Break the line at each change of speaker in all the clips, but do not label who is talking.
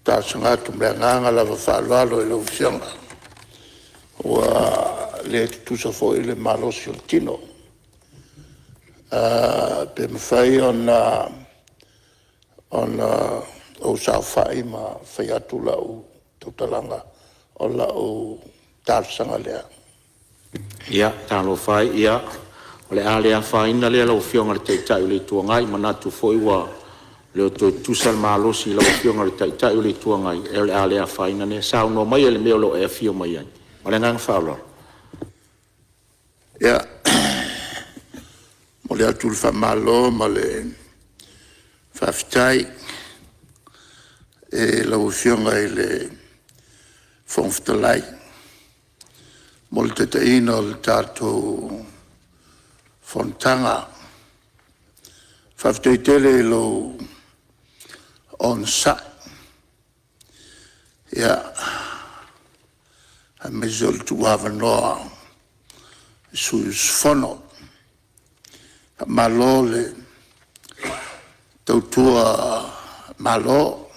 talosaga atu ma le agaga lava faaaloalo i lau Afioga, ua le tutusa foi le malosi o le tino. Pe mafai ona ou saofai ma fai atu lau tautalaga, o lau talosaga lea. Ia talofa e, o le a le afaina lea lau Afioga i le Taitai o le Itu Agai, e manatu foi ua le toe tutusa le malosi i lau Afioga i le Taitai o le Itu Agai, ae o le a le afaina lea. Saunoa maia i le mea o lo o e afio mai ai. Ma le agaga faaaloalo. Ia, e momoli atu le faamalo ma le faafetai i lau Afioga i le Fofoga Fetalai mo le taitaiina o le tatou Fonotaga. Faafetai tele i lou onosai, aemaise o le tuuavanoa i sui usufono. Faamalo le tautua Malo.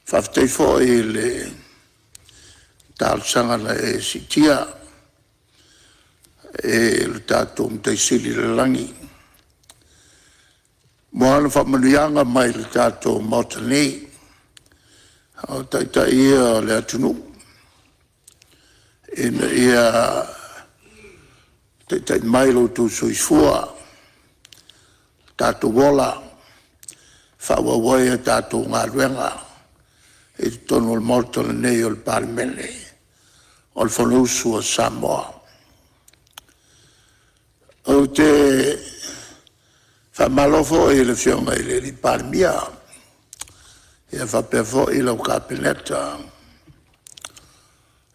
Faafetai foi i le talosaga na e siitia i le tatou Matai Sili i le lagi mo ana faamanuiaga mai i le tatou Maota nei, a o Taitai ia o le atunuu ina ia taitai mai lo outou soifua, tatou ola, faaauau ai a tatou galuega i totonu o le Maota lenei o le Palemene o le Fonousu a Samoa. Ou te faamalo foi i le Afioga i le Palemia faapea foi lau Kapeneta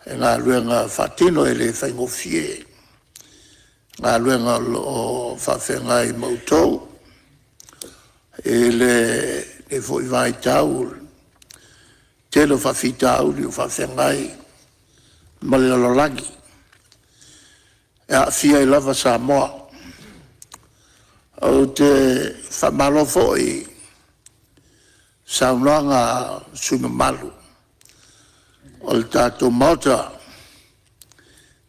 i galuega faatino e le faigofie, galuega o lo o faafeagai ma outou i lenei foi vaitau i le tele o faafitauli o faafeagai ma le lalolagi, e aafia ai lava Samoa. Ou te faamalo foi i saunoaga a sui usufono mamalu o le tatou Maota, a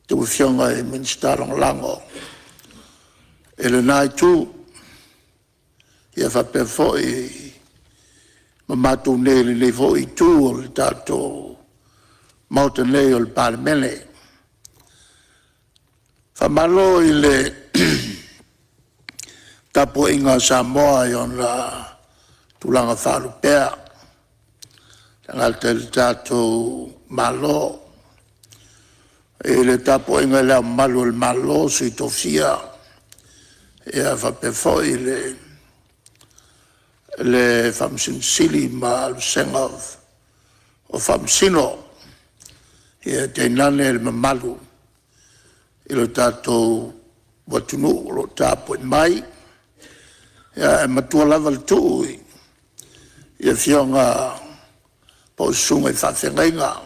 outou Afioga i Minisita Lagolago i lena Itu, faapea foi ma matou nei i lenei foi Itu o le tatou Maota nei o le Palemene. Faamalo i le tapuaiga a Samoa i ona tulaga faalupea, e le gata i le tatou Malo i le tapuaiga i Le Ao Mamalu o le Malo, Sui Tofia faapea foi le Faamasino Sili ma le vasega o Faamasino, ia tainane le mamalu i lo tatou atunuu o lo o tapuai mai, ae matua lava le tuu i afioga po o susuga i faafeagaiga,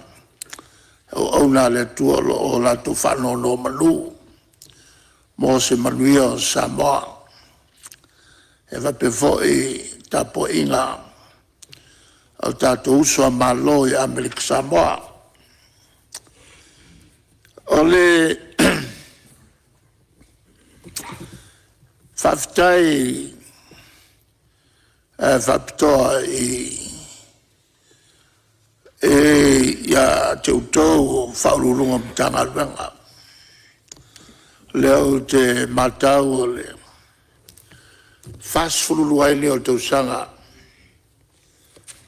o auauna a le Atua o lo o latou faanonomanu mo se manuia o Samoa. E faapea foi le tapuaiga a o tatou uso a Malo i Amerika Samoa. O le faafetai faapitoa ia te outou o Ofisa Sili o Pulega o Matagaluega, o lea ou te matau o le 42 ai lea o tausaga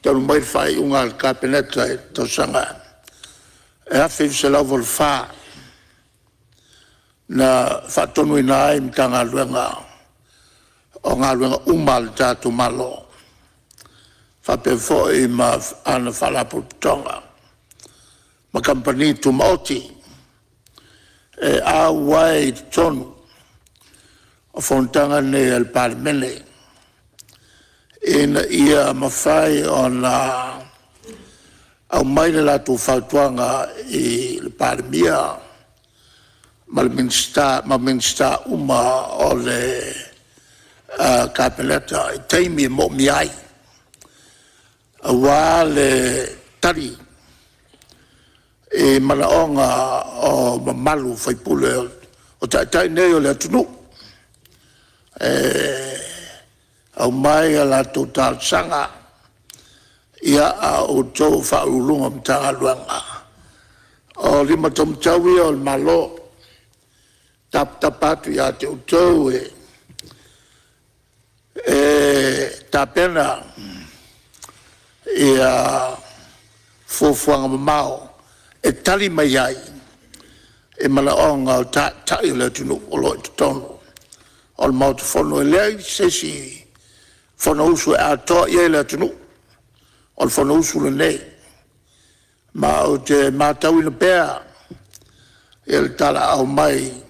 talu mai le faaiuga a le Kapeneta i le tausaga e 1984 na faatonuina ai Matagaluega o Galuega uma a le tatou Malo, faapea foi ma ana Faalapotopotoga ma Kamupani Tumaoti e auai i totonu o fonotaga nei a le Palemene, ina ia mafai ona aumai le latou fautuaga i le Palemia ma Minisita uma o le Kapeneta i taimi e moomia ai. aua le tali i manaoga o mamalu o sui usufono o Taitai nei o le atunuu e aumai a latou talosaga, a o outou o Ofisa Sili o Pulega o Matagaluega. O lima taumatau ia o le Malo e tapatapa atu ia te outou e tapena fuafuaga mamao e tali mai ai i manaoga o Taitai o le atunuu o lo o i totonu o le Maota Fono. E leai se isi Fonousu e atoa i ai le atunuu, o le Fonousu lenei. Ma ou te matauina pea le talaaao mai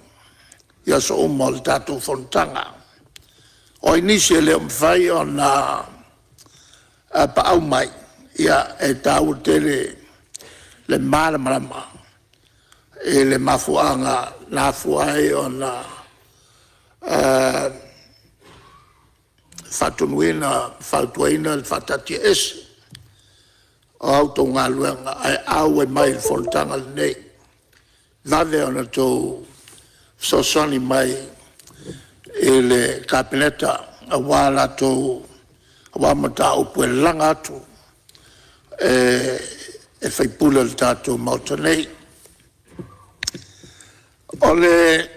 i aso uma o le tatou fonotaga. O ai nisi e le o mafai ona paau mai, ia e taua tele le malamalama i le mafuaaga na afua ai ona faatonuina ma fautuaina le faataatiaese o a outou galuega ae auai mai i le fonotaga lenei. E vave ona outou fesoasoani mai i le Kapeneta aua mataupu e laga atu e sui usufono o le tatou Maota nei. O le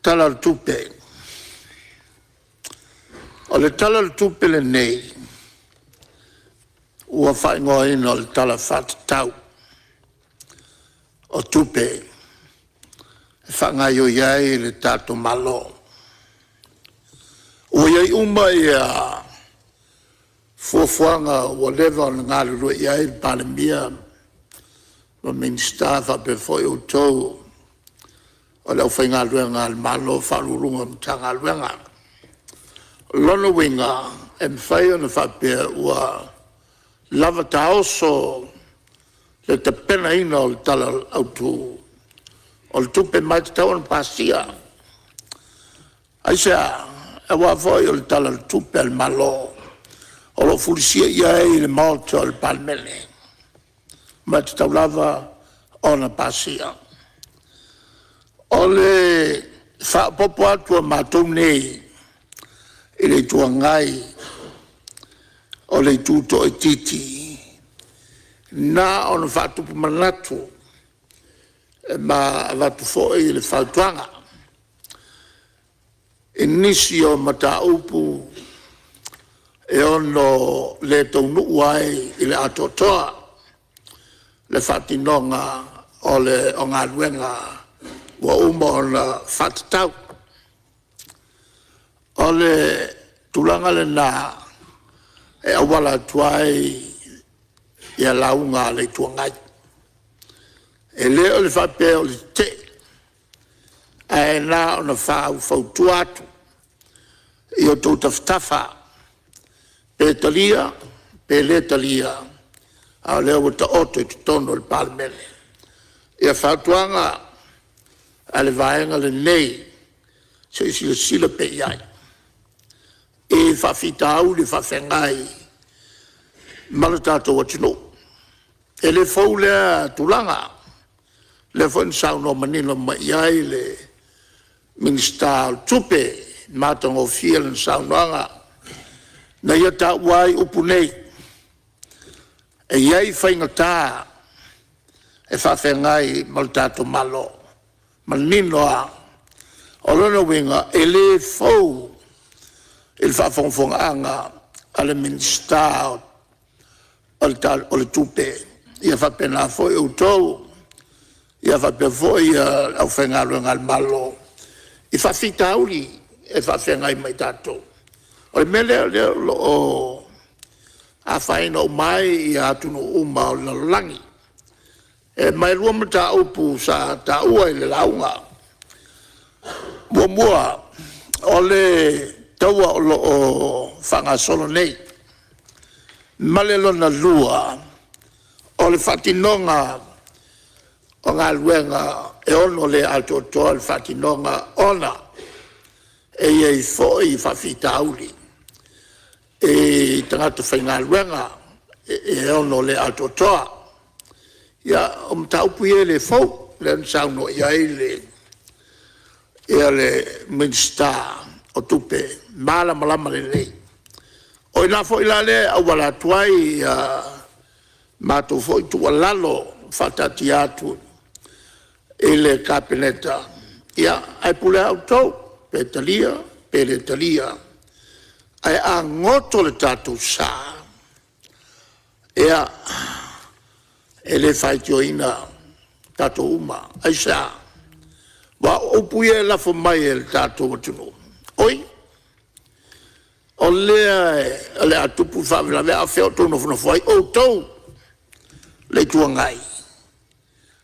Tala o le Tupe. O le Tala o le Tupe lenei, ua faaigoaina o le Tala Faatatau o Tupe e faagaioi ai le tatou Malo. Ua i ai uma fuafuaga ua leva ona galulue i ai le Palemia ma Minisita faapea foi outou o le aufaigaluega a le Malo, Ofisa Sili o Pulega o Matagaluega. O lona uiga, e mafai ona faapea ua lava taoso le tapenaina o le Tala Autu o le Tupe, ma e tatau ona pasia. Aisea? Aua foi o le Tala o le Tupe a le Malo o lo o fulisia i ai le Maota o le Palemene, ma e tatau lava ona pasia. O le faaopoopo atu a matou nei i le Itu Agai, o le itu toaitiiti, na ona faatupu manatu ma avatu foi le fautuaga i nisi o mataupu e ono le taunuu ai i le atoatoa le faatinoga o galuega ua uma ona faatatau. O le tulaga lena e auala atu ai lauga a le Itu Agai. E le o le faapea o le tetee, ae na ona faufautua atu i outou tafatafa, pe talia pe le talia, a o lea ua taoto i totonu o le Palemene fautuaga a le Vaega lenei, se i silasila pea i ai i faafitauli faafeagai ma le tatou atunuu. E le fou lea tulaga, o lea foi na saunoa manino mai i ai le Minisita o Tupe, matagofie lana saunoaga na ia taua ai upu nei, e i ai faigata e faafeagai ma le tatou Malo, manino lava. O lona uiga, e le fou i le faafogafogaaga a le Minisita o le Tupe, ia faapena foi outou, faapea foi le aufaigaluega a le Malo i faafitauli e faafeagai ma i tatou. O le mea lea o lea o lo o afaina uma ai atunuu uma o le lalolagi. Ma e 2 mataupu sa taua i le lauga. Muamua, o le taua o lo o faagasolo nei, ma le lona lua, o le faatinoga o galuega e ono le atoatoa le faatinoga ona e i ai foi faafitauli. i tagata faigaluega e ono le atoatoa. Ia, o mataupu ia e le fou, lea na saunoa i ai le Minisita o Tupe e malamalama lelei. O i ina foi la lea e auala atu ai a matou foi tuualalo faataatia atu i le Kapeneta, ia ae pule lava outou pe talia pe le talia. Ae a goto le tatou sa, ia, e le faitioina tatou uma. Aisea? Aua o upu ia e lafo mai e le tatou atunuu, oi o lea o le a tupu le faalavelave a o fea o outou nofonofo ai outou le Itu Agai?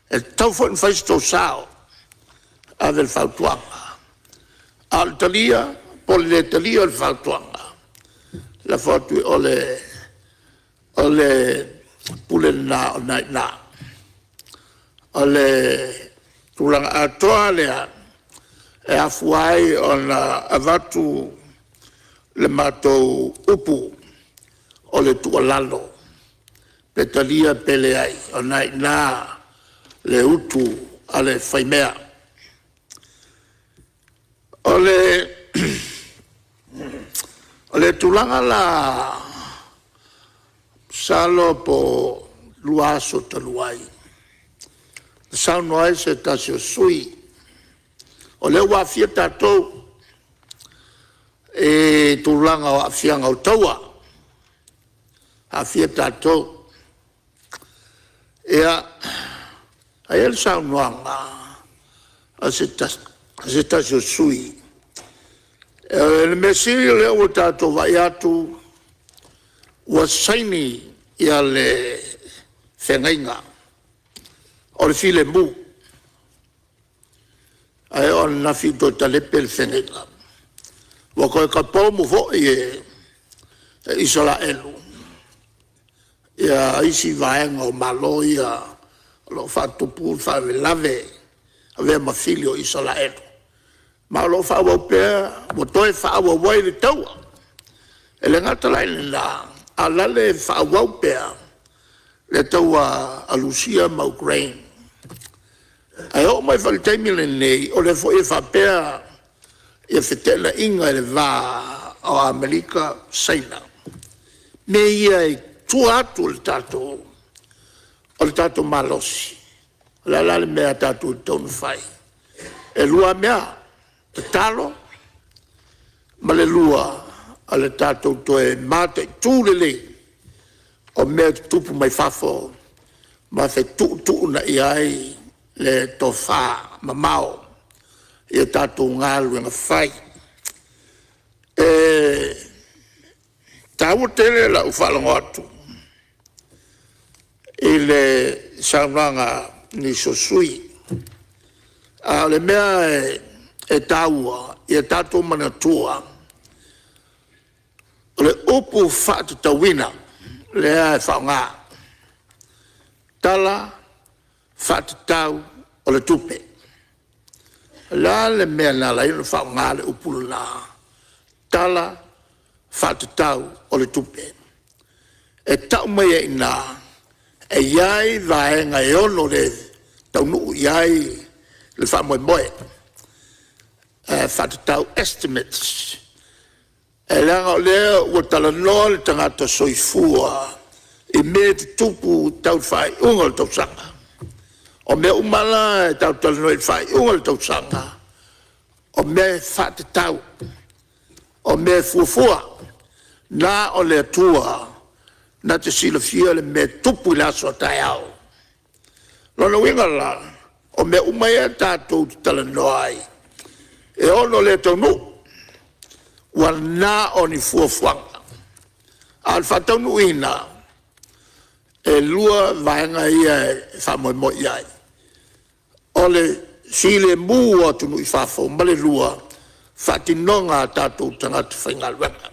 E tatau foi ona fai so outou sao e ave le fautuaga. A o le talia po o le lē talia o le fautuaga, lafo atu i o le pule lena o lena e i ina. O le tulaga atoa lava lea e afua ai ona avatu le matou upu o le tuualalo, pe talia pe leai, o lena e i ina le utu a le faimea. O le tulaga la masalo po o 2 aso talu ai, na saunoa ai se tasi o sui usufono, o lea ua aafia tatou i tulaga o aafiaga o taua, aafia tatou. Ia, ae i ai le saunoaga a se tasi o sui usufono, o le mea sili o lea ua tatou vaai atu ua saini le Feagaiga o le Filemu, ae oo ananafi ua toe talepe le Feagaiga, ua toe tapoumu foi e Isaraelu isi vaega o Malo ia o lo o faatupu le faalavelave, avea ma fili o Isaraelu, ma o lo o faaauau pea, ua toe faaauau ai le taua. E le gata la i lena, a o la e faaauau pea le taua a Rusia ma Ukraine. Ae oo mai foi i le taimi lenei, o lea foi e faapea feteenaiga i le va o Amerika ma Saina. O mea ia i tua atu o le tatou malosi. O le a la le mea tatou te tatau ona fai? E 2 lava mea, tatalo ma le 2, o le tatou toe mataitu lelei o mea e tutupu mai fafo ma fetuutuunai ai le tofamamao i a tatou galuega fai. E taua tele lau faalogo atu i le saunoaga a nisi o sui usufono, a o le mea e taua, ia tatou manatua, o le upu faatatauina lea e faaaoga, Tala Faatatau o le Tupe. O le a le mea na ala ai ona faaaoga le upu lena, Tala Faatatau o le Tupe? E tau mai ai i ina, e i ai vaega e ono le taunuu i ai le faamoemoe, faatatau estimates. E leaga o lea ua talanoa le tagata soifua i mea e tutupu tau le faaiuga o le tausaga. O mea uma la tatou te talanoa ai i le faaiuga o le tausaga, o mea e faatatau, o mea e fuafua. Na o le Atua na te silafia le mea e tupu i le aso a taeao. O lona uiga la, o mea uma ia tatou te talanoa ai e ono le taunuu, ua na o ni fuafuaga. A o le faataunuuina, e 2 vaega ia e faamoemoe i ai, o le filemu o atunuu i fafo ma le 2, faatinoga a tatou tagata faigaluega.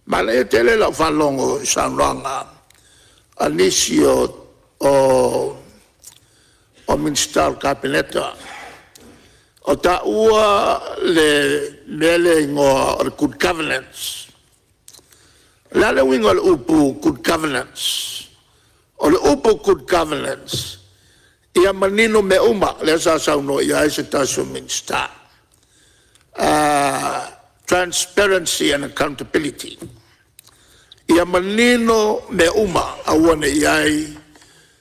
Manaia tele lau faalogo i saunoaga a nisi o Minisita o le Kapeneta, o taua le mea lea e igoa o le Good Governance. O le a le uiga o le upu Good Governance? O le upu Good Governance, ia manino mea uma lea sa saunoa i ai se tasi o Minisita, transparency and accountability. Ia manino mea uma, aua ne i i ai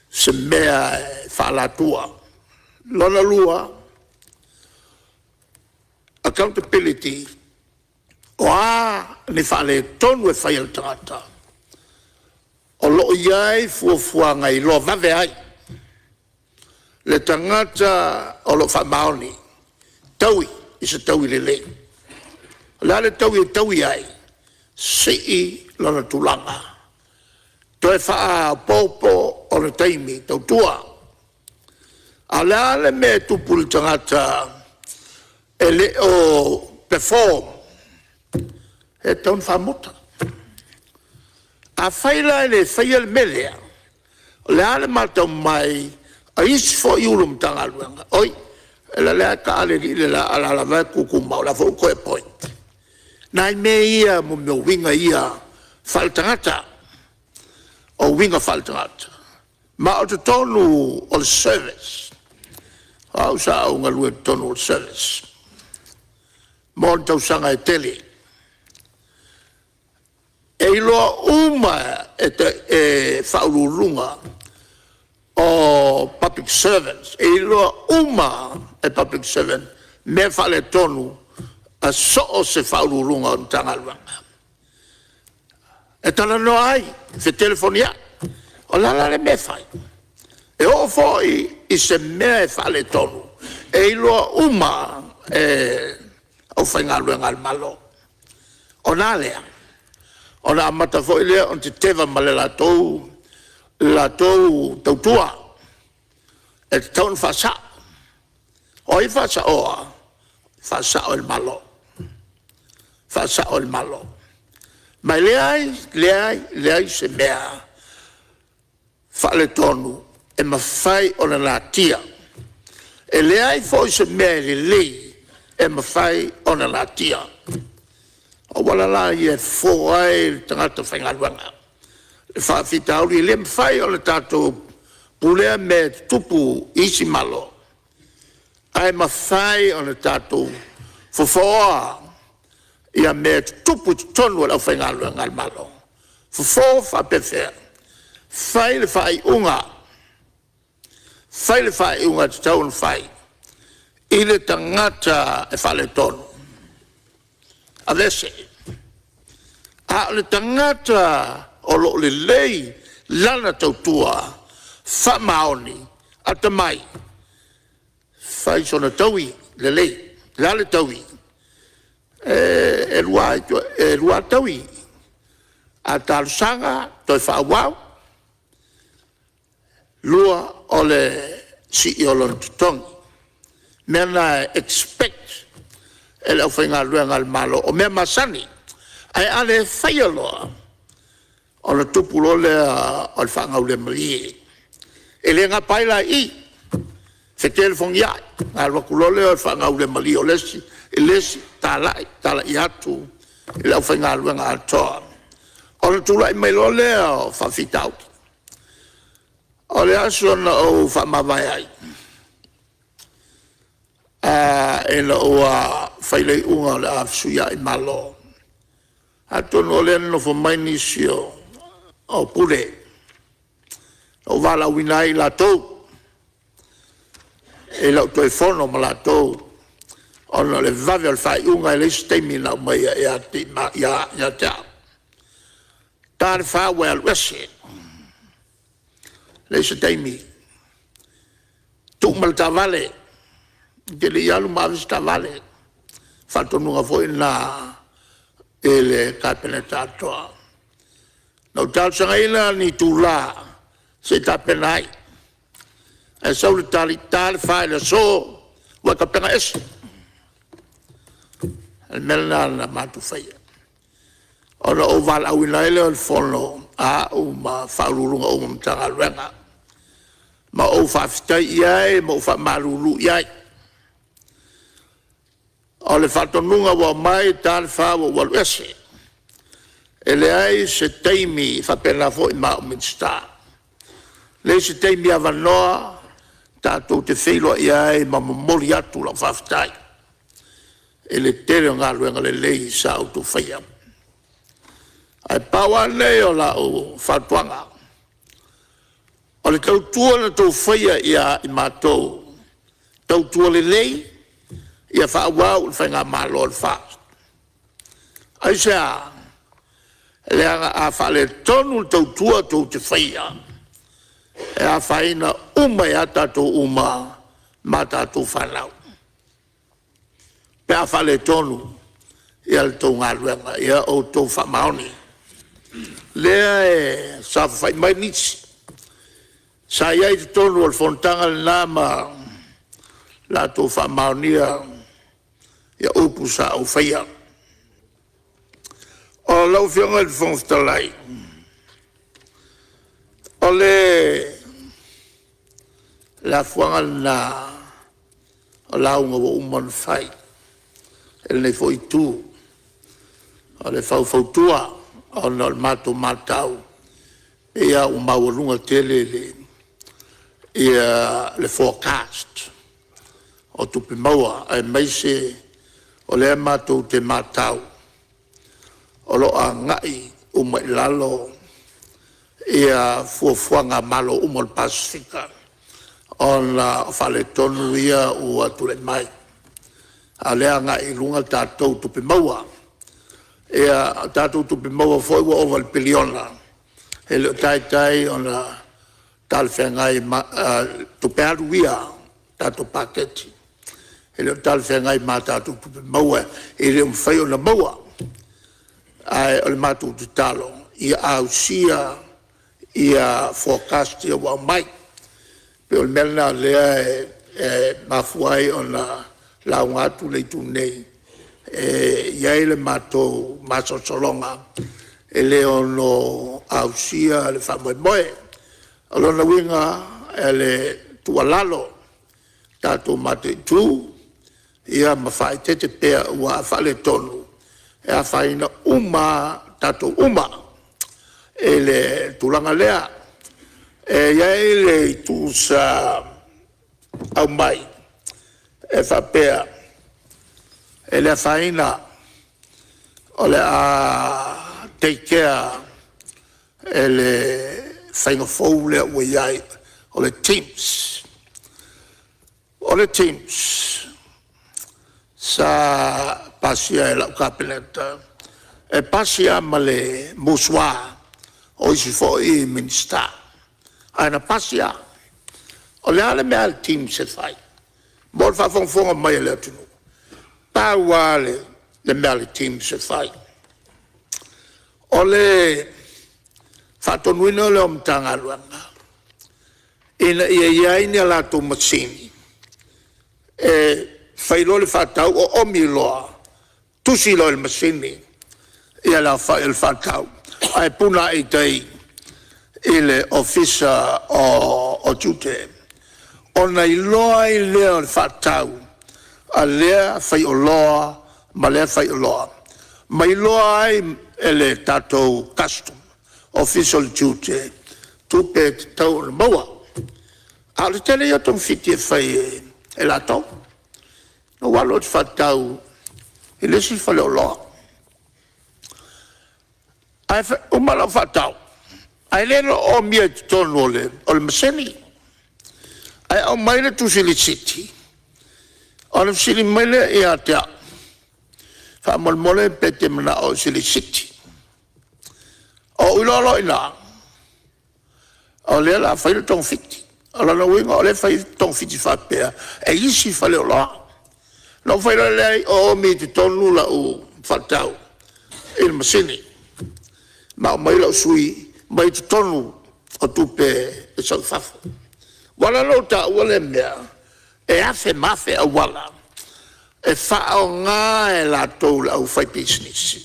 se mea e faaalatua. Lona lua, accountability, o a ni faaletonu e fai e le tagata, o lo o i ai fuafuaga e iloa vave ai le tagata o lo o faamaoni, taui i se taui lelei. O le a le taui e taui ai? Sii lona tulaga, toe faaopoopo ona taimi tautua. A o le a le mea e tupu i le tagata e le o perform? E tatau ona faamuta. Afai la e le faia le mea lea, o le a le matau mai a isi foi Ofisa Sili o Matagaluega, oi o lea lava e taa le alii le la a o la e lava e tutumau, o la e foi ua toe appoint. O nai mea ia mo mea o uiga ia faale-tagata, o uiga faale-tagata. Ma o totonu o le service, o au sa ou galue i totonu o le service mo tausaga e tele. E iloa uma e Ofisa Sili o Pulega o public servants, e iloa uma e public servants mea faaletonu a so o se Ofisa Sili o Pulega o Matagaluega. E talanoa ai, fetelefoniai. O le a la le mea e fai? E oo foi i se mea e faaletonu, e iloa uma e le aufaigaluega a le Malo. Ona a lea? Ona amata foi lea ona teteva ma le latou tautua, e tatau ona faasa'o. O ai e faasaoa? E faasa'o e le Malo, faasa'o e le Malo. Ma e leai, leai, leai se mea faaletonu e mafai ona natia. E leai foi se mea e lelei e mafai ona natia. O auala la ia e fofo ai le tagata faigaluega, le faafitauli. E le mafai ona tatou pulea mea e tutupu i isi Malo, ae mafai ona tatou fofooa mea e tutupu i totonu o le aufaigaluega a le Malo. Fofo faapefea? Fai le faaiuga, fai le faaiuga e tatau ona fai i le tagata e faaletonu, aveese. A o le tagata o lo o lelei lana tautua, faamaoni, atamai, fai sona taui lelei. O le a le taui? E 2 lava taui, a talosaga toe faaauau, 2 o le sii o lona totogi. O mea na e expect e le aufaigaluega a le Malo, o mea masani. Ae a le faia loa, ona tupu loa lea o le faagaulemalie. E le gapa ai la i i, fetelefonia'i ona alu atu loa lea o le faagaulemalie o le isi i le isi, talai, talai atu i le aufaigaluega atoa, ona tulai mai loa lea o faafitauli. O le aso na ou faamavae ai ina ua fai le iuga o le a fesuiai Malo, atonu o lea e nonofo mai nisi o Pule, na ou valaauina ai i latou i lau toe fono ma latou ona o le vave o le faaiuga, e leai se taimi na aumaia ia te au. E ta le 4 ua e alu ese, leai se taimi, tuu ma le taavale, e te le i alu ma ave se taavale. O le faatonuga foi lena i le Kapeneta atoa. Na ou talosagaina ni itula se i tapena ai, ae sau le tali, e ta le 4 i le aso ua e tapena ese. O le mea lena na matou faia, ona ou valaauina ai lea o le fono a au ma Ofisa Sili o Pulega uma o Matagaluega, ma ou faafetai i ai ma ou faamalulu i ai. O le faatonuga ua aumai, e ta le 4 ua ou alu ese. E leai se taimi, e faapena foi ma au Minisita, leai se taimi avanoa tatou te feiloai ai ma momoli atu lau faafetai i le tele o galuega lelei sa outou faia. Ae pau lava lenei o lau fautuaga, o le tautua na outou faia ia i matou, tautua lelei ia faaauau i le Faigamalo a le FAST. Aisea? Leaga a faaletonu le tautua tou te faia, e afaina uma ai lava tatou uma ma a tatou fanau, pe a faaletonu le tou galuega. Ia outou faamaoni. Lea e saofafai mai nisi sa i ai i totonu o le fonotaga lena ma latou faamaonia upu sa ou faia. Lau Afioga i le Fofoga Fetalai, o le afuaga lena o lauga ua uma ona fai e lenei foi itu, o le faufautua ona o le matou matau, e pei lava ua maualuga tele le forecast o tupe maua aemaise o lea matou te matau o lo o agai uma i lalo fuafuaga a Malo uma o le Pasefika ona o faaletonu ia ua tulai mai, a o lea e agai i luga tatou tupe maua. Ia, o tatou tupe maua foi ua ova i le piliona, e le o taitai ona talafeagai ma tupe alu ia a le tatou Paketi, e le o talafeagai ma a tatou tupe maua e le o mafai ona maua. Ae o le matou tatalo ia ausia forecast ia ua aumai. E pei o le mea lena o lea e mafua ai ona lauga atu le itu nei, e i ai le matou masalosaloga e le ono ausia le faamoemoe. O lona uiga, o le tuualalo, tatou mataitu ma faaeteete pea aua a faaletonu, e afaina uma lava tatou uma i le tulaga lea. E i ai le itu sa aumai e faapea, e le afaina o le a take care e le faiga fou lea ua i ai o le TIMS. O le TIMS sa pasia e lau Kapeneta, e pasi lava ma le musua o isi foi Minisita, ae na pasi lava. O le a le mea a le TIMS e fai mo le faafogafoga mai a le atunuu? Pau lava le mea a le TIMS e fai, o le faatonuina lea o Matagaluega ina ia i ai ni a latou masini e fai loa le faatau oomi loa, tusi loa e le masini le aofai o le faatau ae puna ae i tai i le Ofisa o Tiute, ona iloa ai lea o le faatau a lea faioloa ma lea faioloa, ma iloa ai e le tatou Customs, Ofisa o le Tiute tupe e tatau ona maua. A o le tele ia o togafiti e fai e latou. Na ou alu ou te faatau i le isi faleoloa, ae uma lau faatau ae le o omia i totonu o le masini. Ae aumai le tusi lisiti ona fesili mai lea ia te au, faamolemole pe te manao i se lisiti. Ou iloa loa i ina, o lea o le a fai le togafiti. O lona uiga o lea e fai togafiti faapea e isi faleoloa. Ona ou fai loa lea i ai, oomi i totonu lau faatau i le masini ma aumai lau sui mai totonu o tupe e sau i fafo. Ua ala la ona ou taua lea mea, e afe ma afe auala e faaaoga e latou le aufaipisinisi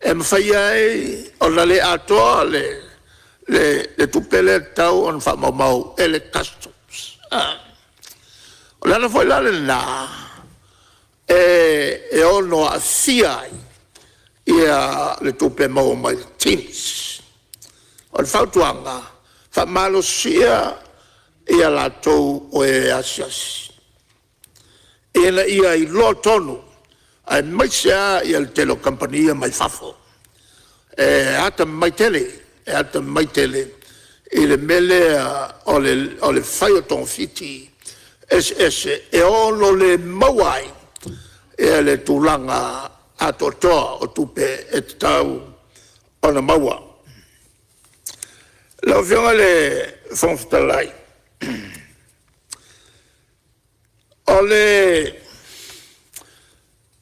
e mafai ai ona le atoa le tupe lea e tatau ona faamaumau e le Customs. O le ala foi la lena e ono aafia ai le tupe e maua mai le TIMS. O le fautuaga, faamalosia ia latou o e asiasi ina ia iloa tonu aemaise lava le tele o kamupani ia mai fafo e atamamai tele, e atamamai tele i le mea lea o le fai o togafiti eseese e ono le maua ai le tulaga atoatoa o tupe e tatau ona maua. Lau Afioga i le Fofoga Fetalai,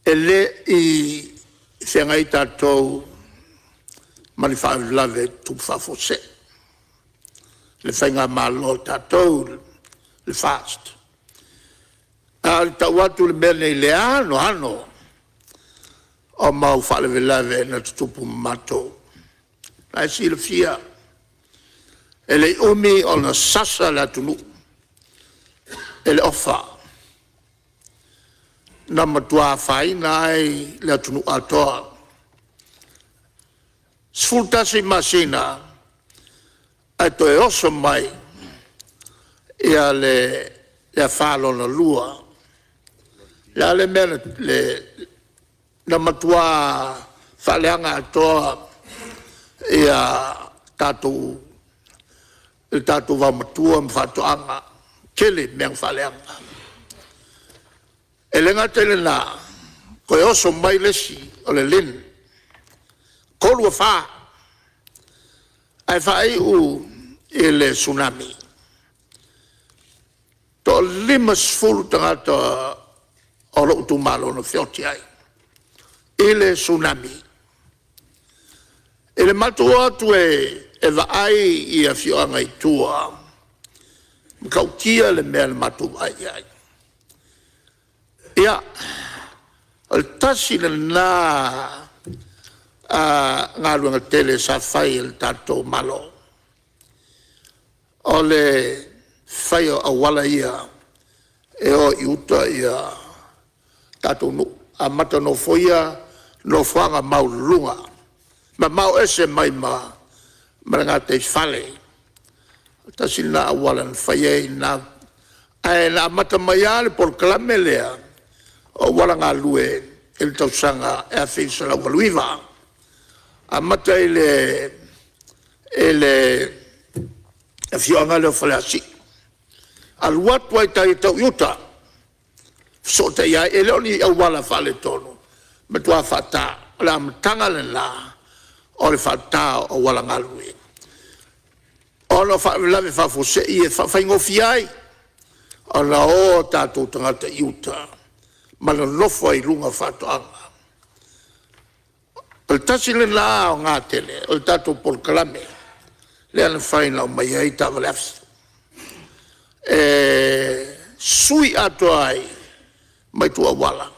e le i feagai tatou ma ni faalavelave tutupu faafuasei, le Faigamalo a tatou le FAST. A o le tau atu o le mea lenei i le anoano o mau faalavelave na tutupu ma matou. O la e silafia, e le i umi ona sasa le atunuu e le Ofa, na matua afaina ai le atunuu atoa. E 11 masina ae toe oso mai le afa lona lua. O le a le mea na matua faaleaga atoa tatou i le tatou vaomatua ma faatoaga, tele mea na faaleaga. E le gata i lena, toe oso mai le isi o le LIN, 3 afa, ae faaiu i le Tsunami. E toa-50 tagata o lou itumalo na feoti ai i le Tsunami. I le matou o atu e vaai i afioaga i tua, e matautia le mea na matou vaai i ai. Ia, o le tasi lena galuega tele sa fai e le tatou Malo, o le fai o auala ia e o i uta tatou nuu, amata nofoia nofoaga maualuluga mamao ese mai ma le gataifale. Tasi lena auala na fai ai na, ae na amata mai lava le polokalame lea o auala galue i le tausaga e 1989, amata i le afioaga lea o Faleasiu, alu atu lava i tai e tau i uta, fesootai ai. E le o ni auala faaletonu, matua faata. O le amataga lena o le faata o auala galue, ona o faalavelave faafuasei ia e faafaigofie ai ona o a tatou tagata i uta ma nonofo ai i luga o faatoaga. O le tasi lena aoga tele o le tatou polokalame lea na fai na aumai ai taavale afi, e sui atoa ai ma itu auala. O le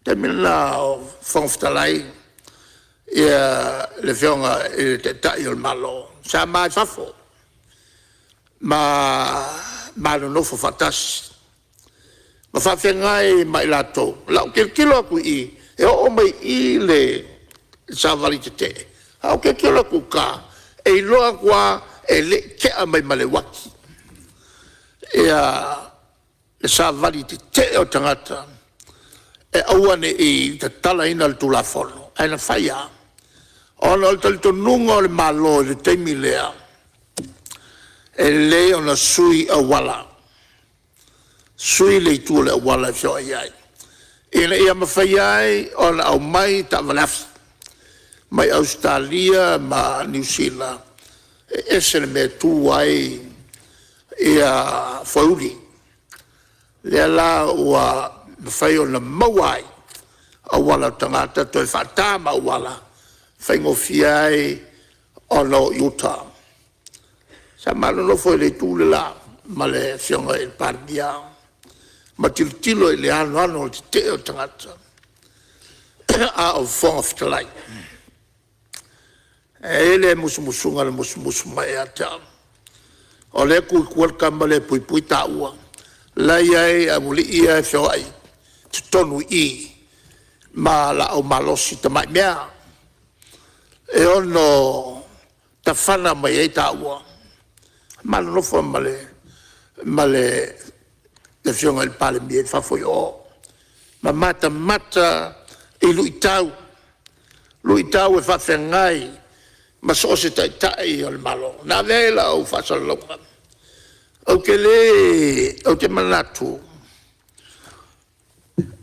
taimi lena a o Fofoga Fetalai le Afioga i le Taitai o le Malo, sa ma i fafo ma ma nonofo faatasi ma faafeagai ma i latou. O lau tilotilo atu i i, e oo mai i i le savali tetee, ae ou tilotilo atu i uta, e iloa atu lava e le i tea mai ma le uati le savali tetee o tagata e aua ne i tatalaina le Tulafono, ae na fai lava ona o le talitonuga o le Malo i le taimi lea, e lelei ona sui auala, sui le itu o le auala e feoai ai, ina ia mafai ai ona aumai taavale afi mai Ausetalia ma Niu Sila. E ese le mea e tu ai foeuli, lea la ua mafai ona maua ai auala o tagata toe faata ma auala e faigofie ai ona o i uta. Sa ma nonofo i le itu le la ma le Afioga i le Palemia ma tilotilo i le anoano o le tetee o tagata a o Fofoga Fetalai. E i ai le musumusuga na musumusu mai ia te au, o lea e tu i tua le tama lea e puipui taua, la e i ai aualii ia e feoai i totonu i i. ma laau malosi tamai mea e ono tafana mai ai taua. Ma nonofo ma le Afioga i le Palemia i fafo i o, ma matamata i luitau, luitau e faafeagai ma so o se Taitai o le Malo. Na ave ai lau faasalalauga, ou te le, ou te manatu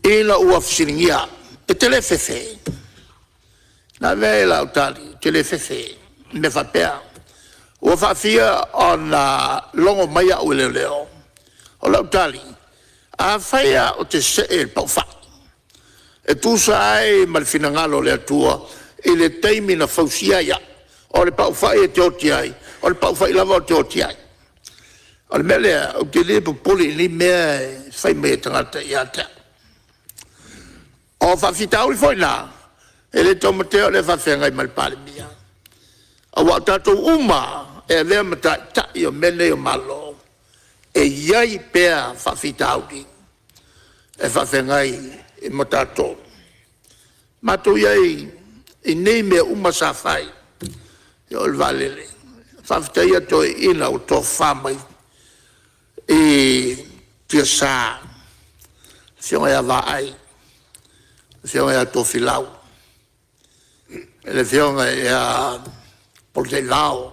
ina ua fesiligia au, e te le fefe? Na ave ai lau tali, ou te le fefe i mea faapea. Ua faafia ona logo mai au e leoleo? O lau tali, afai lava ou te see i le paufai e tusa ai ma le finagalo o le Atua i le taimi na fausia ai au, o le paufai e te oti ai, o le paufai lava ou te oti ai. O le mea lea, ou te le popole i nei mea e fai mai e tagata ia te au. O faafitauli foi na, e le taumatea o lea e faafeagai ma le Palemia, aua o tatou uma lava e avea ma taitai o mea nei o Malo, e i ai pea faafitauli e faafeagai ma tatou. Matou i ai i nei mea uma sa fai, e oo i le vaalele, faafetaia toeaiina ua tofafa mai i tiasa, le Afioga ia Vaai, le Afioga ia Tofilau, le Afioga ia Polataivao,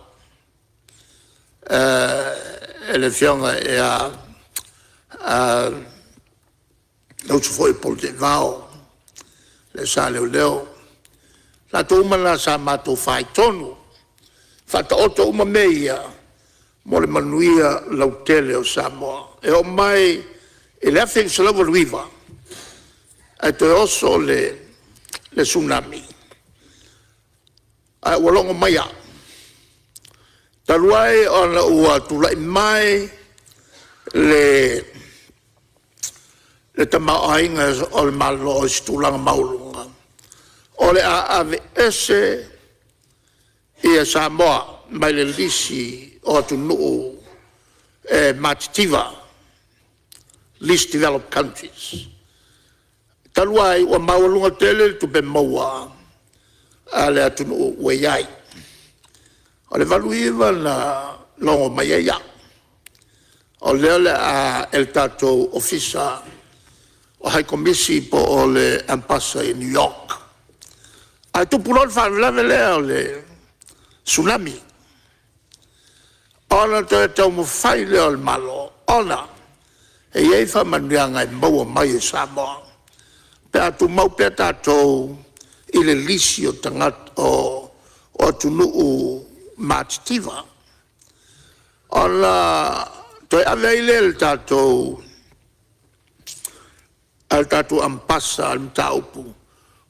le Afioga ia le uso foi a Polataivao, le sa leoleo, latou uma na sa matou faitonu, faataoto uma mea ia mo le manuia lautele o Samoa. E oo mai i le 1989 ae toe oso le Tsunami ae ua logo mai au, talu ai ona ua tulai mai le tamaoaiga o le Malo i se tulaga maualuga, o le a aveese Samoa mai le lisi o atunuu e matitiva, Least Developed Countries. Talu ai ua maualuga tele le tupe maua a le atunuu ua i ai. O le 1989 na logo mai ai au, o lea o le a, e le tatou Ofisa o High Komisi po o le Amepasa i New York, ae tupu loa le faalavelave lea o le Tsunami, ona toe taumafai lea o le Malo ona e i ai faamanuiaga e maua mai e Samoa pe a tumau pea tatou i le lisi o atunuu matitiva. Ona toe ave ai lea e le tatou Amepasa le mataupu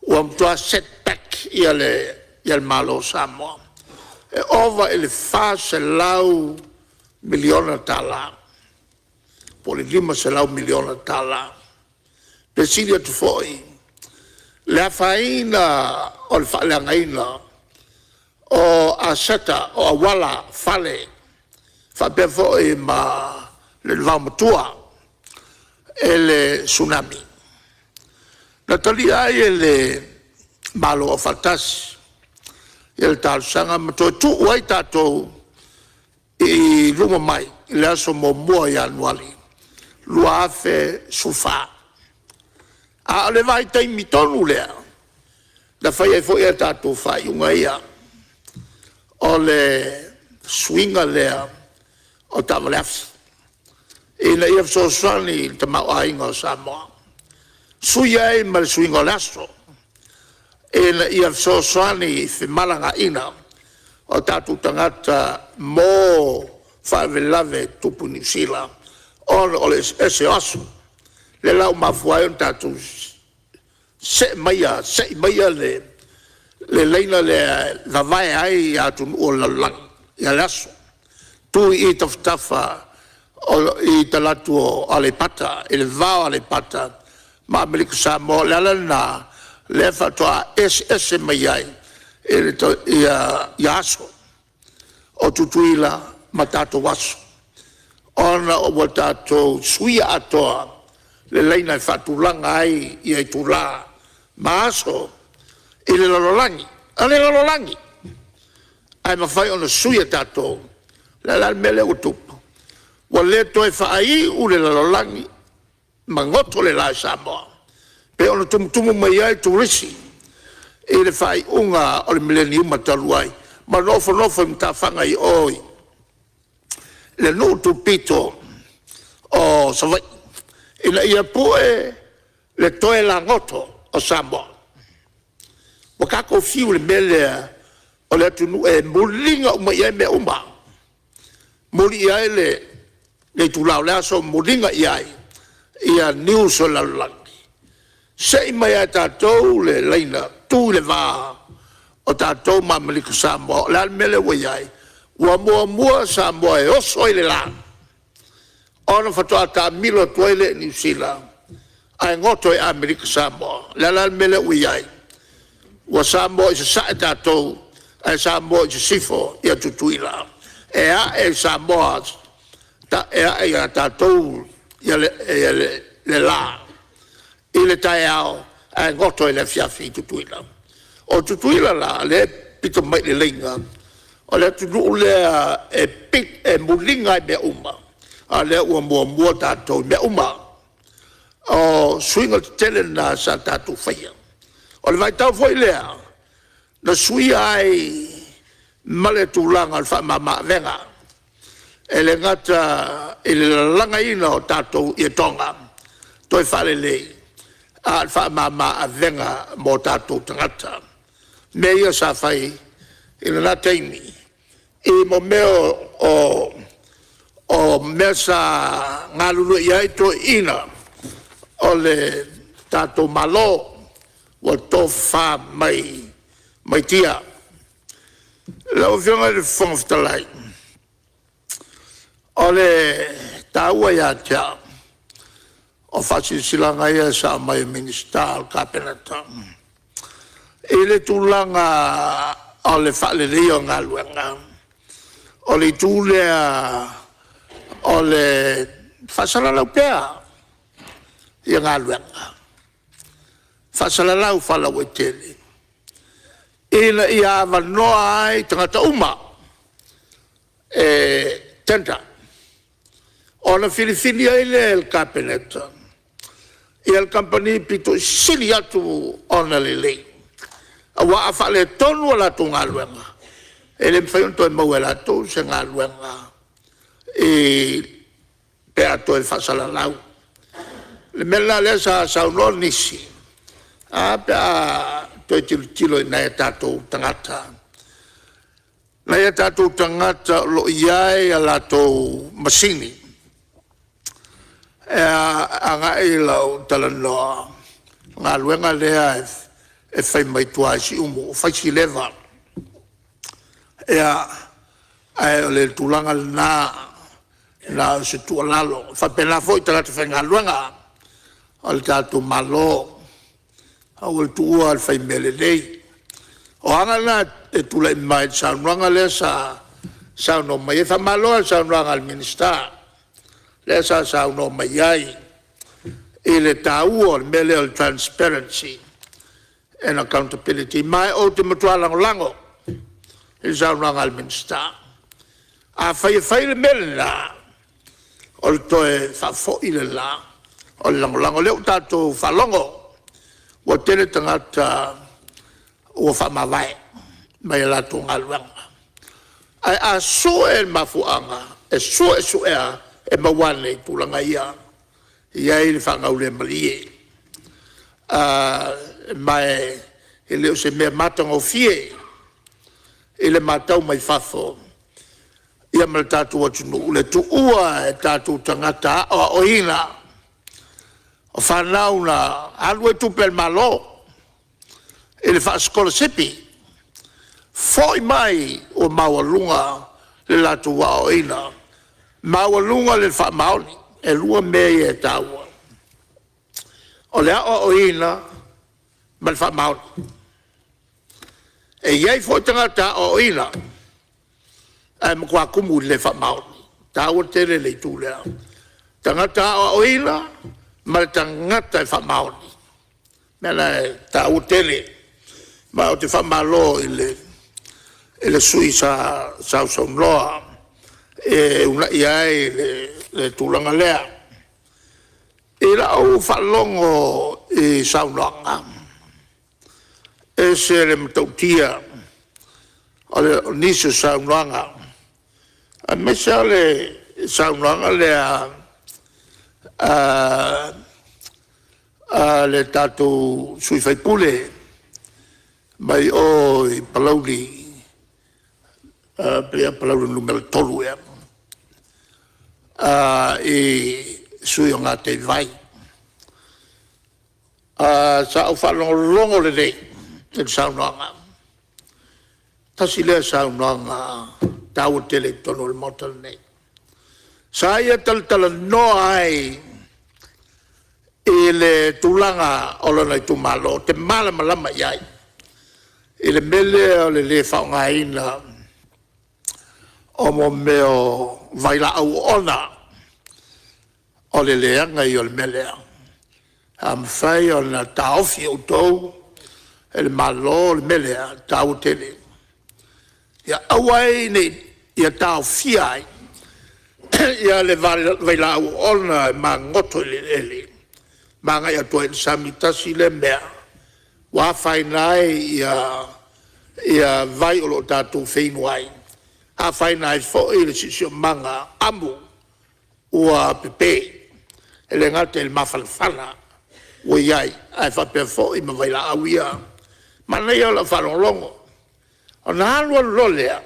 ua matua set back le Malo o Samoa, e ova i le $400 miliona tala po o le $500 miliona tala, pe sili atu foi le afaina o le faaleagaina o aseta, o auala, fale, faapea foi ma le vaomatua e le Tsunami. Na talia ai e le Malo Aufaatasi le talosaga ma toe tuu ai tatou i luma mai i le aso 1 o Ianuari 2014. A o le vaitaimi tonu lea na fai ai foi a tatou faaiuga ia, o le suiga lea o taavale afi, ina ia fesoasoani i le tamaoaiga o Samoa, sui ai ma le suiga o le aso, ina ia fesoasoani i femalagaaiga o tatou tagata mo faalavelave e tutupu i Niu Sila ona o le eseese o aso. Lea la ua mafua ai ona tatou se'e maia le laina lea e vavae ai atunuu o le lalolagi i le aso, tu i i tafatafa i talaatu o Aleipata, i le va o Aleipata ma Amerika Samoa. O le ala lena lea faatoa eseese mai ai aso o Tutuila ma tatou aso, ona ua tatou suia atoa le laina e faatulaga ai itula. ma aso i le lalolagi, o le lalolagi, ae mafai ona sui e tatou. O le a la le mea lea ua tupu? Ua le toe faaiu le lalolagi ma goto le la i Samoa, pei ona tumutumu mai ai Turisi i le faaiuga o le meleniuma talu ai, ma nofonofo i matafaga i o i le nuu tupito o Savaii, ina ia pue le toe lagoto o Samoa. Ua tatou fiu i le mea lea o le atunuu e muliga uma i ai mea uma, muli i ai le itula o le aso, muliga i ai news o le lalolagi, se'i mai ia i tatou le laina tu i le va o tatou ma Amerika Samoa. O le a le mea lea ua i ai? Ua muamua Samoa e oso ai le la, ona faatoa taamilo atu ai lea i Niu Sila ae goto i Amerika Samoa. O le a la le mea lea ua i ai? Ua Samoa i Sasae tatou ae Samoa i Sisifo ia Tutuila. E a'e i Samoa, e a'e ia tatou le la i le taeao ae goto i le afiafi i Tutuila. O Tutuila la lea e pito mai i le laina, o le atunuu lea e muliga lava i mea uma, a o lea ua muamua tatou i mea uma. O suiga tetele na sa tatou faia. O le vaitau foi lea na suia ai ma le tulaga o le faamamaavega, e le gata i le lalagaina o tatou ietoga toe faalelei, a o le faamamaavega mo tatou tagata. O mea ia sa fai i lena taimi i mea o mea sa galulue i ai toeaiina o le tatou Malo ua tofafa mai tia. Lau Afioga i le Fofoga Fetalai, o le taua ia te au o faasilasilaga ia sa aumai e Minisita o le Kapeneta i le tulaga o le faaleleia o galuega, o le itu lea o le faasalalau pea galuega, faasalalau faalauaitele ina ia avanoa ai tagata uma e tender. Ona filifili ai lea e le Kapeneta le kamupani pito i sili atu ona lelei, aua a faaletonu a latou galuega, e le mafai ona toe maua e latou se galuega pe a toe faasalalau. O le mea lena o lea sa saunoa nisi, ae a pe a toe tilotilo i nai a tatou tagata, nai a tatou tagata o lo o i ai a latou masini e agai lau talanoa, o galuega lea e fai mai tua i Siumu, ua fai si leva. Ia, ae o le tulaga lena, na o se tuualalo, e faapena foi i tagata faigaluega a le tatou Malo, aua le tuua le fai mea lelei. O aga na e tulai mai i le saunoaga lea sa saunoa mai ai. Faamalo lava i le saunoaga a le Minisita lea sa saunoa mai ai i le taua o le mea lea o le transparency and accountability. Ma ou te matua lagolago i le saunoaga a le Minisita. Afai e fai le mea lena, o le toe faafoi lena o le lagolago. O lea ua tatou faalogo ua tele tagata ua faamavae mai a latou galuega. Ae a sue le mafuaaga, e suesue lava e maua ane i tulaga ia, e i ai le faagaulemalie. Ma e le o se mea matagofie i le matau mai fafo ia ma le tatou atunuu le tuua e tatou tagata aoaoina, o fanau na alu ai tupe a le Malo i le faasikolasipi, foi mai ua maualuga le latou aoaoina, maualuga le faamaoni. E 2 mea ia e taua, o le aoaoina ma le faamaoni. E i ai foi tagata aoaoina ae matua tumu i le le faamaoni. E taua tele le itu lea, tagata aoaoina ma le tagata e faamaoni. O mea lena e taua tele. Ma ou te faamalo i le sui usufono sa sausaunoa e uunai ai le tulaga lea. I lau faalogo i saunoaga, e ese le matautia o nisi o saunoaga, aemaise lava o le saunoaga lea a le tatou sui usufono mai o i Palauli, pei lava o Palauli Nu.3 ea, i le sui usufono o Gataivai. Sa ou faalogologo lelei i le saunoaga, tasi lea saunoaga taua tele i totonu o le Maota lenei. Sa ia talatalanoa ai i le tulaga o lona itumalo ou te malamalama i ai, i le mea lea o le le faaaogaina o mea o vailaau oona. O le leaga ia o le mea lea. A mafai ona taofi e outou e le Malo le mea lea, e taua tele. Ia aua ai ne i, ia taofia ai le vailaau oona e magoto i le eleele ma agai atu ai i le sami. Tasi lea mea ua afaina ai vai o lo o tatou feinu ai, afaina ai foi le siosiomaga amu ua pepe. E le gata i le mafanafana ua i ai, ae faapea foi ma vailaau ia. Manaia o lau faalogologo, ona alu alu loa lea,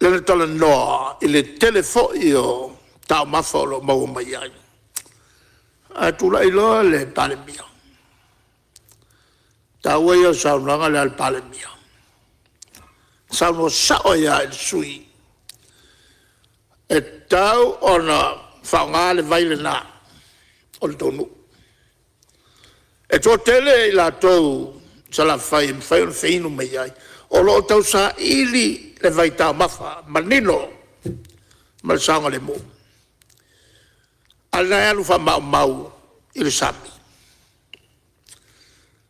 lona talanoa i le tele foi o taumafa o lo o maua mai ai, ae tulai loa le Palemia. O le taua ia o le saunoaga lea a le Palemia, na saunoa sao ai lava i le sui usufono, e tatau ona faaaoga le vai lena o le tou nuu. E toatele i latou i Salafai e mafai ona feinu mai ai, o lo o tausaili le vaitaumafa manino ma le saogalemu, a o lena e alu faamaumau i le sami.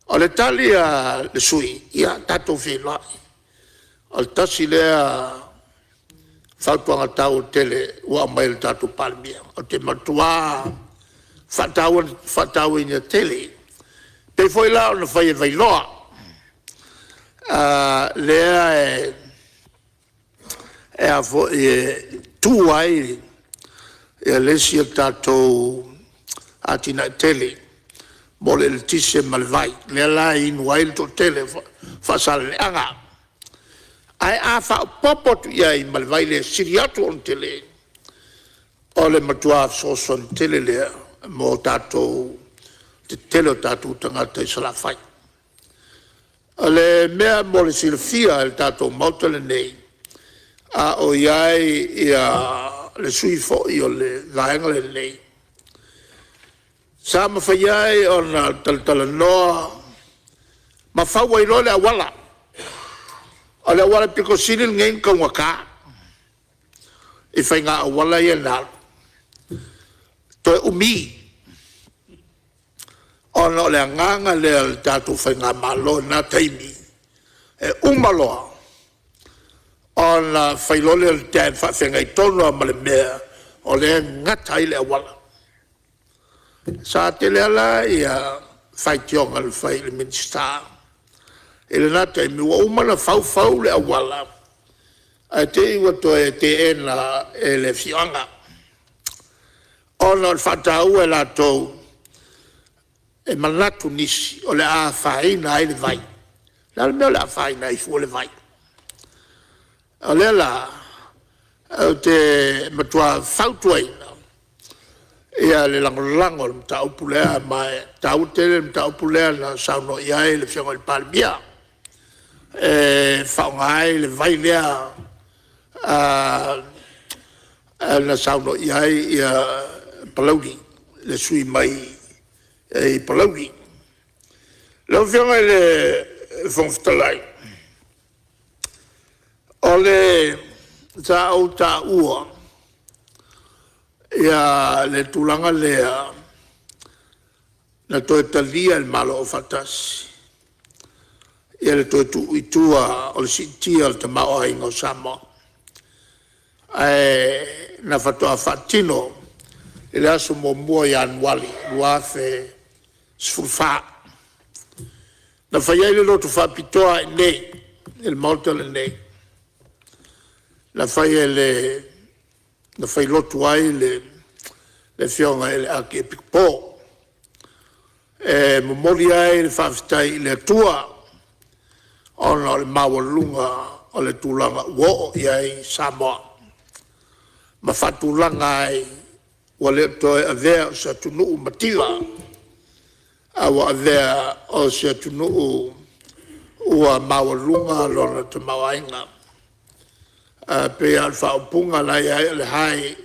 O le tali a le sui usufono, ia tatou feiloai, o le tasi lea fautuaga taua tele ua aumai e le tatou Palemia. Ou te matua faatauaina tele. E pei foi la ona fai e Vailoa, lea e e tu ai le isi a tatou atinae tele mo le eletise ma le vai, lea la e inu ai le toatele o Faasaleleaga. Ae a faaopoopo atu i ai ma le vai lea e sili atu ona tele, o le matua fesoasoani tele lea mo tatou, le tetele o tatou tagata i Salafai. O le mea mo le silafia e le tatou Maota lenei, a o i ai le sui usufono foi o le Vaega lenei, sa mafai ai ona talatalanoa ma fau ai loa le auala. O le auala pito sili lenei ona taugata i faiga auala ia na alu, toe umi ona o le agaga lea o le tatou Faigamalo i lena taimi, e uma loa ona fai loa lea o le dam faafeagai tonu lava ma le mea o lea e gata ai le auala. Sa tele lava la faitioga na fai i le Minisita i lena taimi ua uma ona fau fau le auala, ae te i ua toe teena e le afioaga ona o le faataua e latou, e manatu nisi o le a afaina ai le vai. O le a le mea o le a afaina ai fua le vai? O lea la ou te matua fautuaina le lagolago i le mataupu lea, ma e taua tele le mataupu lea na saunoa i ai le Afioga i le Palemia, e faaaoga ai le vai lea na saunoa i ai Palauli, le sui usufono mai Palauli. Lau Afioga i le Fofoga Fetalai, sa ou taua le tulaga lea Na toe talia e le Malo Aufaatasi le toe tuu i tua o le siitia o le tamaoaiga o Samoa, ae na faatoa faatino i le aso 1 Ianuari 2014. Na fai ai le lotu faapitoa i inei i le Maota lenei, na fai e le, na failotu ai le Afioga i le Akiepikopo e momoli ai le faafetai i le Atua ona o le maualuga o le tulaga ua oo i ai Samoa ma faatulaga ai, ua le o toe avea o se atunuu mativa, a ua avea o se atunuu ua maualuga lona tamaoaiga. E pei lava o le faaupuga la e i ai o le High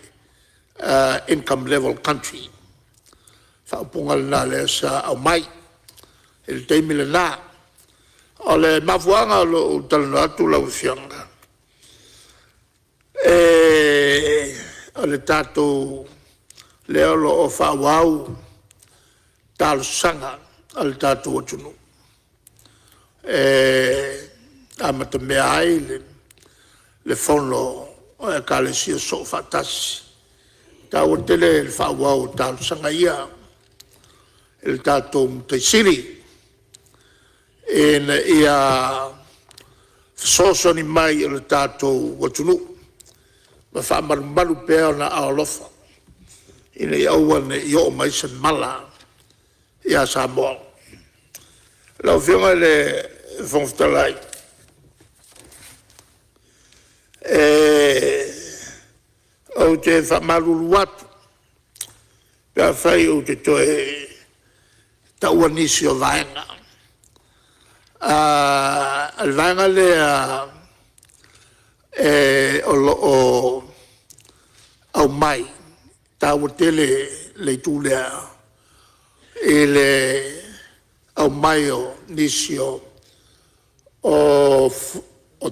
Income Level Country, faaupuga lena lea sa aumai i le taimi lena. O le mafuaaga o lou talanoa atu lau Afioga, o le tatou lea o lo o faaauau talosaga a le tatou atunuu e amatamea ai le Fono a Ekalesia Soofaatasi. E taua tele le faaauau o talosaga ia i le tatou Matai Sili ina ia fesoasoani mai i le tatou atunuu ma faamalumalu pea ona aao alofa ina ia aua ne i oo mai se mala ia Samoa. Lau Afioga i le Fofoga Fetalai, ou te faamalulu atu pe afai ou te toe taua nisi o vaega. O le vaega lea o lo o aumai, e taua tele le itu lea i le aumai o nisi o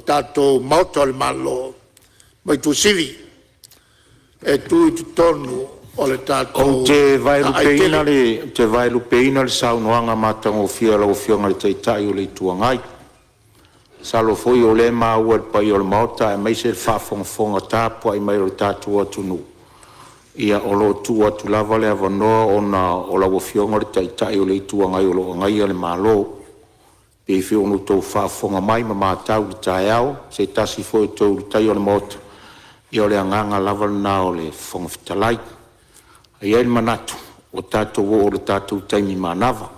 tatou maota o le Malo mai Tuasivi e tu i totonu o le tatou aai tele. Ou te vaelupeina le saunoaga matagofie a lau Afioga i le Taitai o le Itu Agai. Masalo foi o lea e maua e le paia o le Maota aemaise le faafogafoga tapuai mai a lo tatou atunuu. Ia, o lo o tuu atu lava le avanoa ona o lau Afioga o le Taitai o le Itu Agai o lo o agaia le Malo. E pei foi ona outou faafofoga mai ma matau i le taeao i se tasi foi o toe Ulutaia o le Maota, ia o le agaga lava lena o le Fofoga Fetalai. Ae i ai le manatu ua tatou oo i le tatou taimi manava.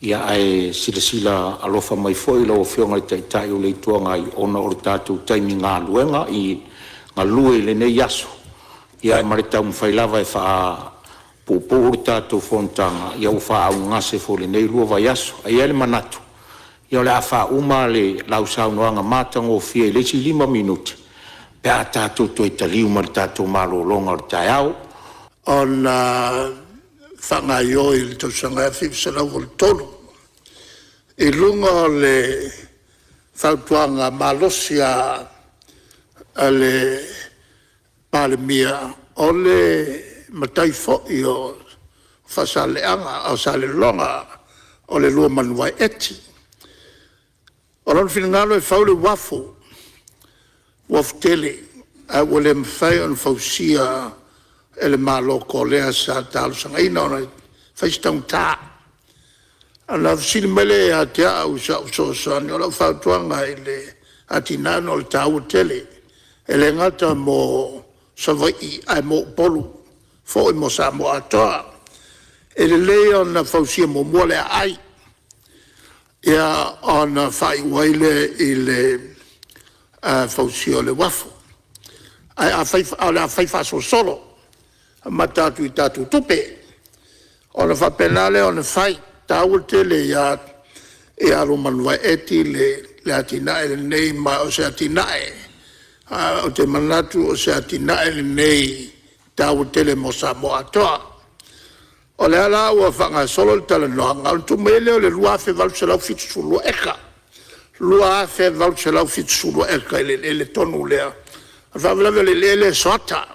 Ia ae silasila alofa mai foi lau Afioga i le Taitai o le Itu Agai ona o le tatou taimi galuega i galue i lenei aso ma le taumafai lava e faapuupuu le tatou fonotaga ua faaaaogagase foi i lenei 2 vaiaso. Ae i ai le manatu o le a faauma lau saunoaga matagofie i le isi 5 minute pe a tatou toe taliu mai le tatou malologa o le taeao. Ona faagaioi i le tausaga e 1983 i luga o le fautuaga malosi lava a le Palemia, o le matai foi o Faasaleleaga o Salelologa, o le Luamanuvae Eti. O lona finagalo e fau le uafu, uafu tele, ae ua le mafai ona fausia e le Malo Kolea sa talosagaina ona e fai si taugata. Ona fesili mai lea ia te au i sau fesoasoani. O lau fautuaga i le atinae ona o le taua tele, e le gata mo Savaii ae mo Upolu foi mo Samoa atoa. E lelei ona fausia muamua le aai, ona faaiu ai lea i le fausia o le uafu. Ae o le a fai faasolosolo, amata atu i tatou tupe ona faapena lea ona fai. E taua tele ia Luamanuvae Eti le atinae lenei, ma o se atinae ou te manatu o se atinae lenei e taua tele mo Samoa atoa. O lea la ua faagasolo le talanoaga ona tuu mai ai lea o le 2,872 eka, 2,872 eka i le eleele tonu lea. O le faalavelave o le eleele e soata,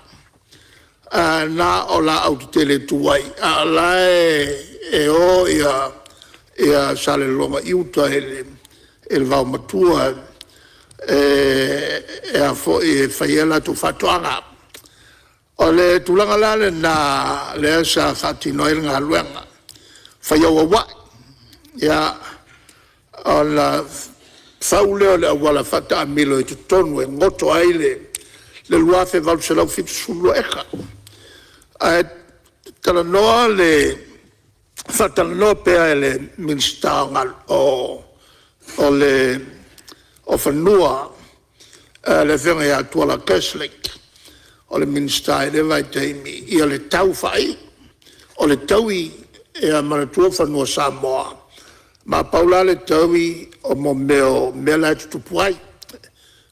na o laau tetele e tu ai, a o la e e o Salelologa i uta i le vaomatua e fai ai a latou faatoaga. O le tulaga la lena lea sa faatino ai le galuega, fai auauai. Ia, ona fau lea o le auala faataamilo i totonu e goto ai le 2,872 eka. Ae faatalanoa pea e le Minisita o Fanua le Afioga ia Tuala Kerslake, o le Minisita i lea vaitaimi le tau faaiu. O le taui, ia manatua o fanua Samoa, ma a pau la le taui o mea o mea la e tutupu ai,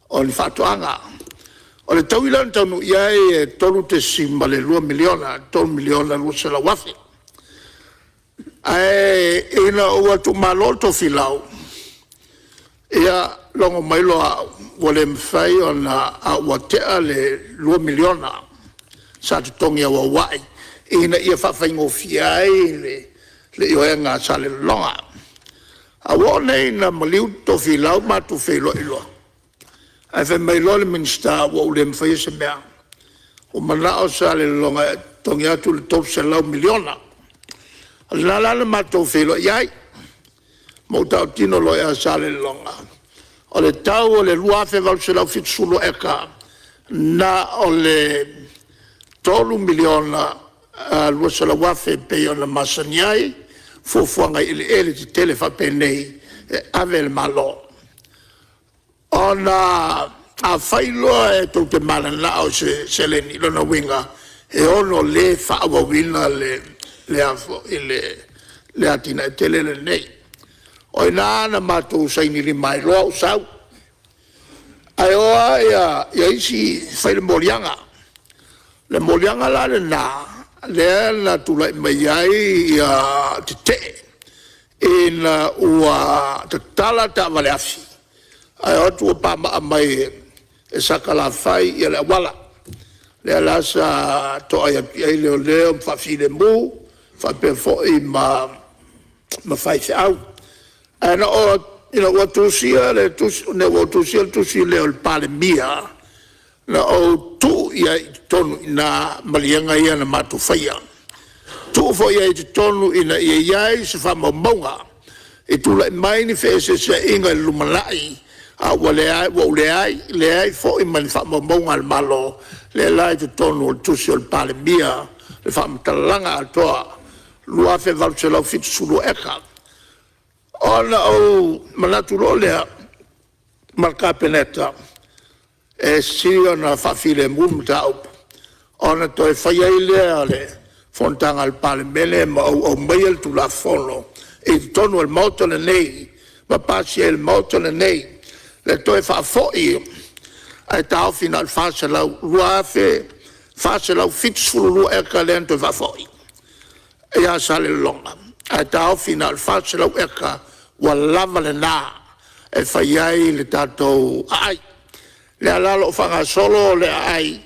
o ni faatoaga. O le taui lea na taunuu i ai e $3.2 miliona, $3,200,000. Ae ina ua tuumalo Tofilau, ia logo mai loa au ua le mafai ona... a ua tea le $2 miliona sa totogi auauai ina ia faafaigofie ai le ioega a Salelologa. Ae ua oo nei ina maliu Tofilau matou feiloai loa, ae fai mai loa le Minisita ua ou le mafaia se mea, ua manao Salelologa e totogi atu le $300 miliona. O lena la na matou feiloai ai ma ou tautino loa ia Salelologa, o le tau o le 2,872 eka, na o le $3,200,000 e pei ona masani ai fuafuaga i eleele tetele faapenei e ave e le Malo. Ona afai loa e tou te mananao i se seleni, lona uiga e ono le faaauauina le atinae tele lenei. O i ina na matou sainilima ai loa ou sau, ae o lava isi fai le moliaga. O le moliaga la lena lea na tulai mai ai tetee ina ua tatala taavaleafi ae o atu ua pamaa mai e Sakalafai le auala, lea la sa toai atu i ai leoleo ma faafilemu faapea foi ma faifeau. Ae ina ua tusia le tusi lea o le Palemia, na ou tuu i ai i totonu i ina maliega ia na matou faia. Tuu foi i ai i totonu ina ia i ai se faamaumauga i tulai mai ni feeseeseaiga i le lumanai a ua ou leai, leai foi ma ni faamaumauga a le Malo, lea la e i totonu o le tusi a le Palemia le faamatalaga atoa, 2,872 eka. Ona ou manatu loa lea ma le Kapeneta, e sili ona faafilemu le mataupu ona toe fai ai lea o le fonotaga a le Palemene ma ou aumaia le Tulafono i totonu o le Maota lenei ma pasia e le Maota lenei le toe faafoi ae taofi na o le 400, 2,472 eka lea na toe faafoi ia Salelologa ae taofi na o le 400 eka ua lava lena e fai ai le tatou aai. O lea la o lo o faagasolo le aai,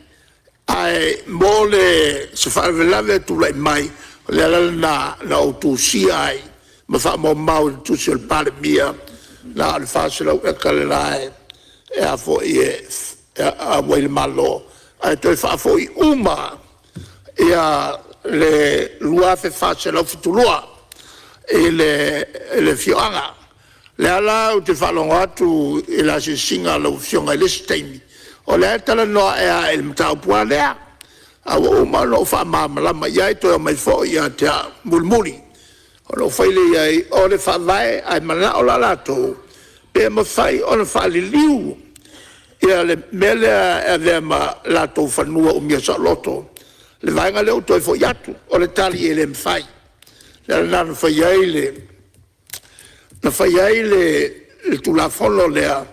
ae mo se faalavelave e tulai mai, o le ala lena na ou tusia ai ma faamaumau i le tusi a le Palemia, na o le 400 eka lena e auai le Malo ae toe faafoi uma lava le 2,472 i le afioaga. O lea la ou te faalogo atu i le asiasiga a lau Afioga i le isi taimi, o lea e talanoa ae lava i le mataupu lava lea, a ua uma ona ou faamalamalama i ai, toe aumai foi ia te au mulimuli ona ou fai lea i ai, o le Faavae. Ae manao la latou pe mafai ona faaliliu le mea lea e avea ma latou fanua umia saoloto le vaega lea ua toe foi atu. O le tali, e le mafai. O le ala lena na fai ai le Tulafono lea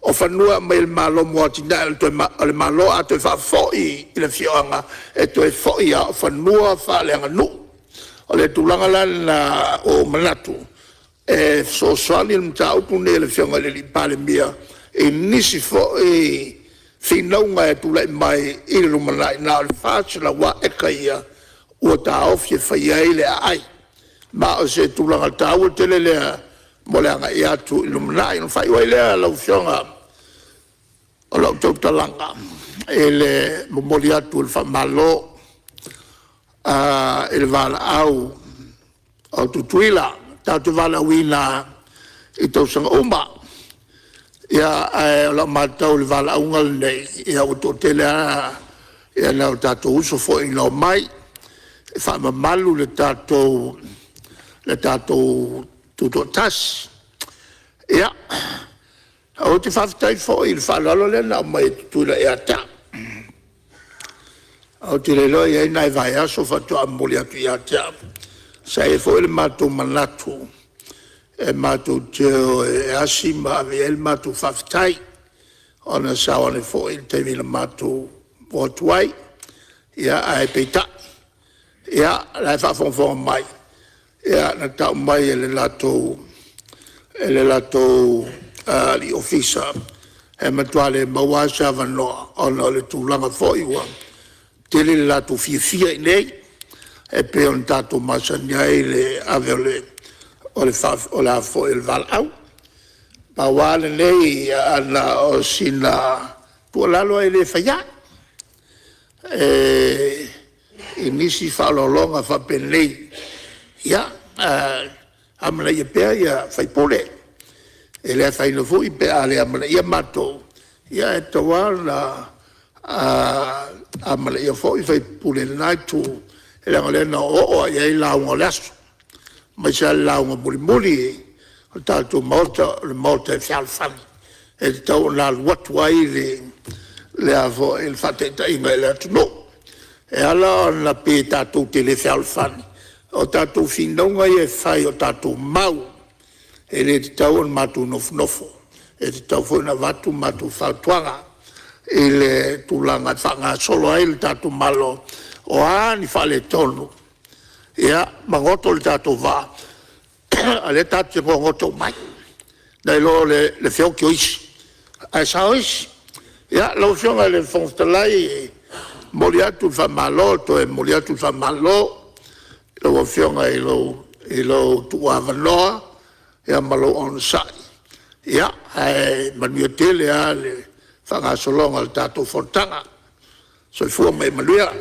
o fanua e aumai e le Malo mo atinae a le Malo, a toe faafoi i le afioaga, e toe foi lava o fanua faaleaganuu. O le tulaga la lena ua ou manatu e fesoasoani le mataupu lenei a le Afioga i le Palemia i nisi foi finauga e tulai mai i le lumanai. Na o le 400 lava eka ia ua taofi e fai ai le aai. Ma o se tulaga taua tele lea mo le agai atu i le lumanai. Ona faaiu ai lea lau Afioga o lau tautalaga i le momoli atu o le faamalo i le valaau a Tutuila, tatou te valaauina i tausaga uma. Ia, ae o lau matau i le valaauga lenei, ua toatele lava nai o tatou uso foi na omai e faamamalu le tatou Tutoatasi. Ia, ou te faafetai foi i le faaaloalo lea na aumai e Tutuila ia te au. Ou te le iloa e i ai nai vaiaso faatoa momoli atu ia te au. Sa i ai foi le matou manatu e matou te o e asi ma ave i ai le matou faafetai ona sa o ane foi i le taimi na matou o atu ai. Ae peitai, ia o la e faafogafoga mai, na tau mai e le latou alii Ofisa, e matua le maua lava se avanoa ona o le tulaga foi ua tele le latou fiafia i inei e pei ona tatou masani ai i le ave o le valaau. Pau lava lenei, na o sina tuualalo e le fai ai, i nisi faaaloaloga faapenei, ia, amanaia pea sui usufono. E le afaina foi pe a le amanaia matou, ae tatau lava ona amanaia foi sui usufono o lena Itu, leaga o lea na oooo lava i ai lauga o le aso, aemaise lava le lauga mulimuli o le tatou Maota, o le Maota e fealofani, e tatau ona alu atu ai le faataitaiga i le atunuu. E ala ona pei tatou te le fealofani, o tatou finauga ia e fai o tatou mau, e le tatau ona matou nofonofo, e tatau foi ona avatu matou fautuaga i le tulaga e faagasolo ai le tatou Malo. O a ni faaletonu, ia magoto le tatou vaa, a o lea tatou te gogoto uma ai, nai lo le feoti o isi ae sao isi. Ia, lau Afioga i le Fofoga Fetalai, e momoli atu le faamalo, toe momoli atu le faamalo i lau Afioga i lou tuuavanoa ma lou onosai, ae manuia tele lava le faagasologa o le tatou fonotaga. Soifua ma ia manuia.